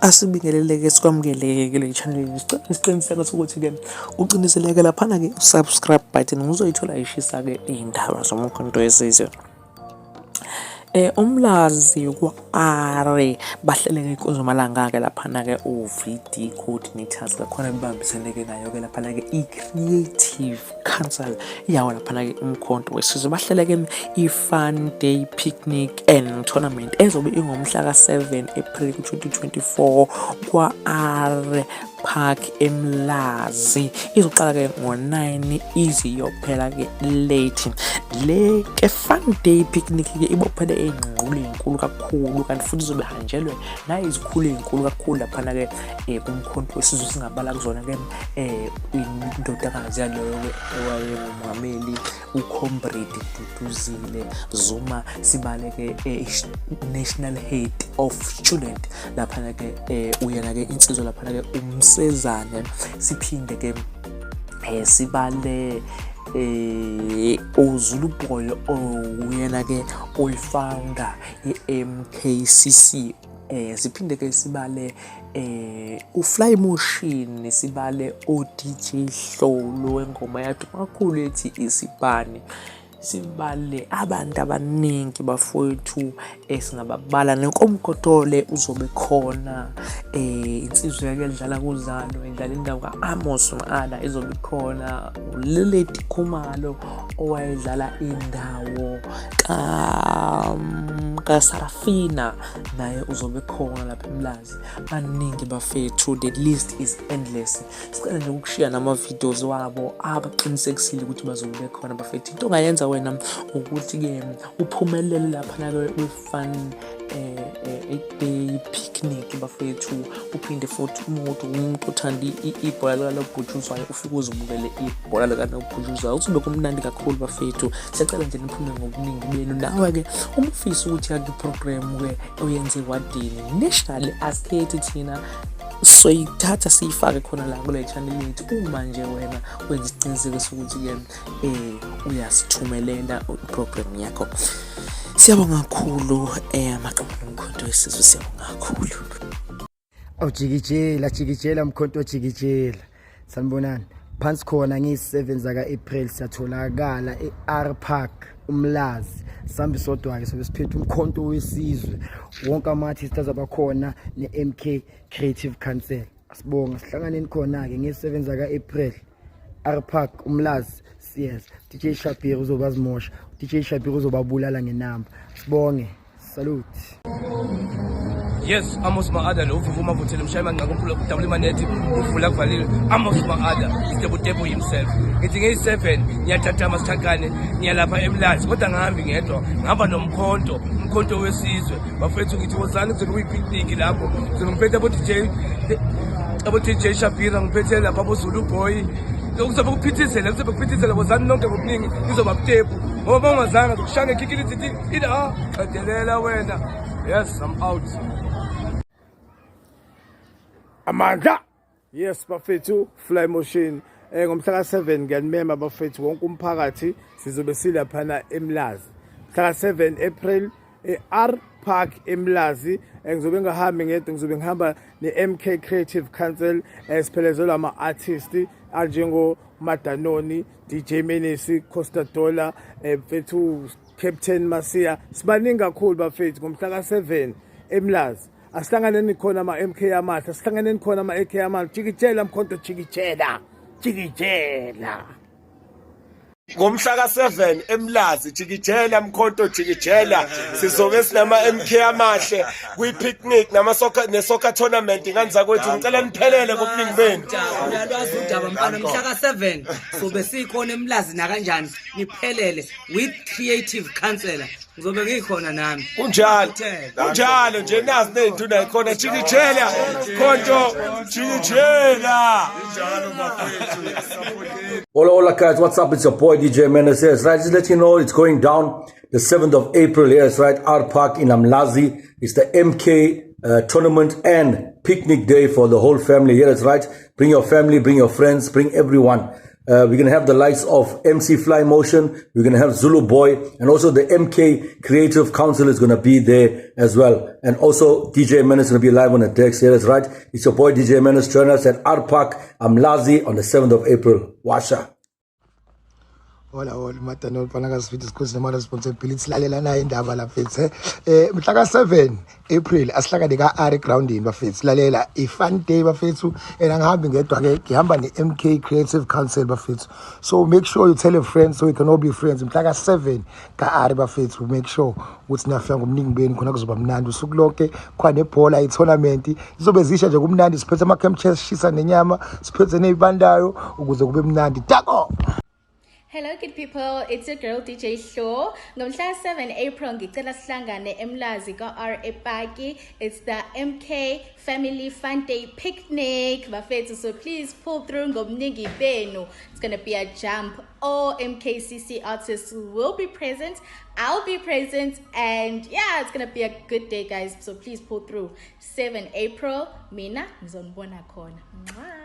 Asibingeleleke sikwamukele-ke kule channel. Sicela isiqiniseko sokuthi-ke uqiniseleke laphana-ke u-subscribe button uzoyithola ishisa-ke iy'ndaba zomkhonto wesizwe. Umlazi kwa-R bahleleke inkonzo malanga-ke laphana-ke u-VD coordinators kakhona bebambisene-ke nayo-ke laphana-ke i-Creative Council yawo laphana-ke umkhonto wesizwe bahleleke i-Fun Day Picnic and Tournament ezobe ingomhla ka-7 April ku-2024 kwa-R Park eMlazi. Izoqala-ke ngo-9 ize iyophela-ke late. Le ke Fun Day Picnic-ke ibophele ey'ngqungqulu ey'nkulu kakhulu, kanti futhi izobe ihanjelwe nayizikhulu ey'nkulu kakhulu laphana-ke kumkhonto wesizwe. Singabala kuzona-ke indodakazi yaloyo-ke owayengumongameli uComrade Duduzile Zuma, sibale-ke National Head of Student laphana-ke uyena-ke insizwa laphana-ke uMsezane, siphinde-ke sibale uZulu Boy oyena ke oyi-founder ye-MKCC, siphinde ke sibale uFly Motion, sibale o-DJ Hlolo wengoma yaduma kakhulu ethi Isibani, sibale abantu abaningi bafowethu esingababala. Nenkomgodole uzobe khona, insizwa yake edlala kuzalo idlala indawo ka-Amos Mqala izobe khona, uLeleti Khumalo owayedlala indawo kaSarafina naye uzobe khona lapha eMlazi. Baningi bafethu, the list is endless. Sicela nje ukushiya nama-videos wabo abaqinisekisile ukuthi bazobe bekhona bafethu. Into ongayenza wena ukuthi-ke uphumelele laphana-ke kwi-fun day picnic bafethu, uphinde futhi uma ukuthi umuntu othanda ibhola likanobhutshuzwayo ufike uzibukele ibhola likanobhutshuzwayo, kuzobe kumnandi kakhulu bafethu. Siyacela nje niphume ngobuningi benu. Nawe-ke uma ufisa ukuthi yakho i-program-ke oyenze ewadini nationally, asikhethi thina, soyithatha siyifake khona la kule channel yethu uma nje wena wenza isiqiniseko sokuthi-ke uyasithumelela i-program yakho. Siyabonga kakhulu, amaqembu nomkhonto wesizwe, siyabonga kakhulu. Awujikijela, jikijela mkhonto, jikijela. Sanibonani. Phansi khona ngiyi-7 zaka-April siyatholakala e-R Park uMlazi. Sambi sodwa ke, sobe siphethe umkhonto wesizwe. Wonke ama-artist azabakhona ne-MK Creative Council. Asibonga, sihlanganeni khona ke nge-7 zaka-April. R Park uMlazi, siyeza. DJ Shabir uzobazimosha. DJ Shabir uzobabulala ngenamba. Sibonge. Salute. Yes, Amos Maada lo uvuma vuthela umshaya manqaku omkhulu udabula imanethi uvula kuvalile. Amos Maada, Stebutebu himself. Ngithi ngeyi-7 ngiyathathama sithakane ngiyalapha eMlazi, kodwa ngihambi ngedwa, ngihamba nomkhonto, umkhonto wesizwe. Bafethu, ngithi wozani, kuzobe kuyi-picnic lapho. Kuzobe ngiphethe abo-DJ, abo-DJ Shabira, ngiphethe lapha aboZulu Boy. Kuzobe kuphithizela, kuzobe kuphithizela. Wozani nonke ngobuningi, nizoba butepu. Ngoba uma ungazanga zokushaya ngekhikilithi ithi ila qedelela wena. Yes, I'm out. Amandla, yes bafethu, Fly Motion, ngomhla ka-7 ngiyanimema bafethu, wonke umphakathi, sizobe silaphana eMlazi mhla ka-7 April e-R Park eMlazi. Ngizobe ngingahambi ngedwa, ngizobe ngihamba ne-MK Creative Council, siphelezelwa ama-artist anjengo Madanoni, DJ Menesi, Costa Dollar, mfethu Captain Masia, sibaningi kakhulu bafethu. Ngomhla ka-7 eMlazi asihlanganeni khona ama-MK amahle, asihlanganeni khona ama-AK amahle. Jikijela mkhonto, jikijela, jikijela. Ngomhla ka-7 eMlazi, jikijela mkhonto, jikijela. Sizobe sinama-MK amahle kwi-picnic nama-soccer ne-soccer tournament. Ingane zakwethu, ngicela niphelele ngobuningi benu. Uyalwazi udaba mfana, mhla ka-7 sobe sikhona eMlazi nakanjani, niphelele with creative councillor, ngizobe ngikhona nami. Kunjalo, kunjalo nje, nazi ney'nduna yikhona. Jikijela khonto, jikijela. Hola, hola, guys. What's up? It's your boy DJ Menace. Right, just let you know it's going down the 7th of April. Yes, right. R Park in Umlazi. It's the MK tournament and picnic day for the whole family. Yeah, that's right. Bring your family, bring your friends, bring everyone. We're going to have the likes of MC Fly Motion. We're going to have Zulu Boy. And also the MK Creative Council is going to be there as well. And also DJ Menace is going to be live on the decks. Yeah, that's right. It's your boy DJ Menace. Join us at R Park Umlazi on the 7th of April. Washa. Hola hola madana mfana kaSifithe sikhosi nama responsibility lalela nayo indaba la mfethu eh. eh mhla ka 7 April asihlangane ka R groundini bafethu lalela i fun day bafethu and angihambi ngedwa ke ngihamba ne MK Creative Council bafethu so make sure you tell a friend so we can all be friends mhla ka 7 ka R bafethu make sure ukuthi niyafika ngobuningi benu khona kuzoba mnandi usuku lonke khona nebhola i-tournament izobe zisha nje kumnandi siphethe ama-camp chairs sishisa nenyama siphethe ney'bandayo ukuze kube mnandi dako. Hello good people, it's your girl DJ Hlo. Ngomhla 7 April ngicela sihlangane eMlazi ka-R ePaki. It's the MK Family Fun Day Picnic. Bafethu, so please pull through ngobuningi benu. It's going to be a jump. All MKCC artists will be present. I'll be present and yeah, it's going to be a good day guys. So please pull through. 7 April, mina ngizonibona khona. Mwah.